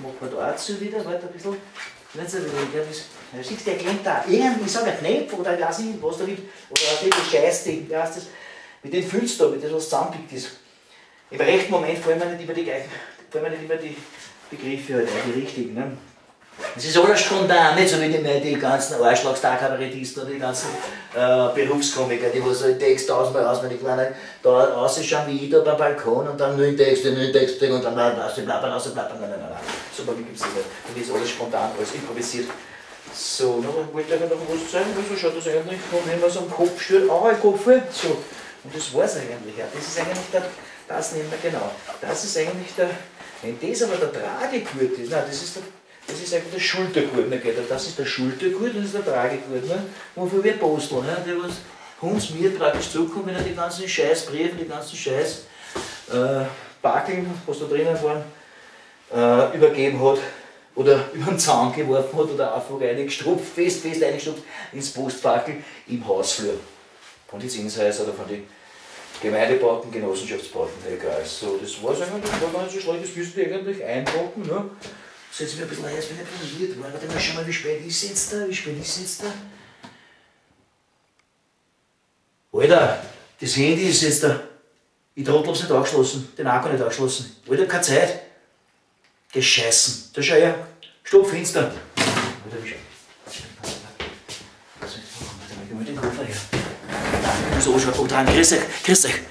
Dann machen wir da auch zu wieder, warte ein bisschen. Nicht so, wie der ist. Ja, siehst du, der klemmt da. Irgend, ich sag ein Knopf oder ich weiß nicht, was da gibt. Oder ein das Scheißding, wie heißt das? Mit dem fühlst du da, mit dem, was zusammenpickt ist. Im rechten Moment fallen mir nicht immer die gleichen, fallen mir nicht immer die Begriffe halt ein, die richtigen. Ne? Es ist alles spontan, nicht so wie die ganzen Arschlagstag-Kabarettisten oder die ganzen Berufskomiker, die was so den Text tausendmal auswendig lernen, da rausschauen wie ich da beim Balkon und dann nur den Text, nur den Text und dann raus, plappern, raus, plappern, nein, nein, nein, nein. So bei mir gibt es das nicht. Bei mir ist alles spontan, alles improvisiert. So, noch, wollte ich noch was zeigen? So schaut das eigentlich von, wenn man so am Kopf steht, auch ein Kopf. So, und das war's eigentlich. Ja. Das ist eigentlich der, das nehmen wir genau. Das ist eigentlich der, wenn das aber der Tragegurt ist, nein, das ist eigentlich der Schultergurt, ne, geht, das ist der Schultergurt, das ist der Tragegurt, ne? Wofür wir Postel, ne? Der was uns mir praktisch zukommt, wenn er die ganzen scheiß Briefe, die ganzen scheiß Backeln, was da drinnen waren, übergeben hat oder über den Zaun geworfen hat oder einfach reingestopft, fest, fest eingestopft ins Postfackel im Hausflur. Von den Zinshäusern oder von den Gemeindebauten, Genossenschaftsbauten, egal. So, das war's eigentlich, das war gar nicht so schlecht, das müssten die eigentlich einpacken, ne? So, jetzt bin ich ein bisschen, jetzt bin ich ein bisschen weird geworden. Warte mal, schau mal, wie spät ist jetzt da? Wie spät ist jetzt da? Alter, das Handy ist jetzt da. Ich Trottel hab's nicht angeschlossen, den Akku nicht angeschlossen. Alter, keine Zeit. Gescheißen. Da schau her. Stopp, Fenster. Alter, wie schau. Warte mal, ich hol den Koffer her. Ich muss anschauen. Oh, dran, grüß euch, grüß euch.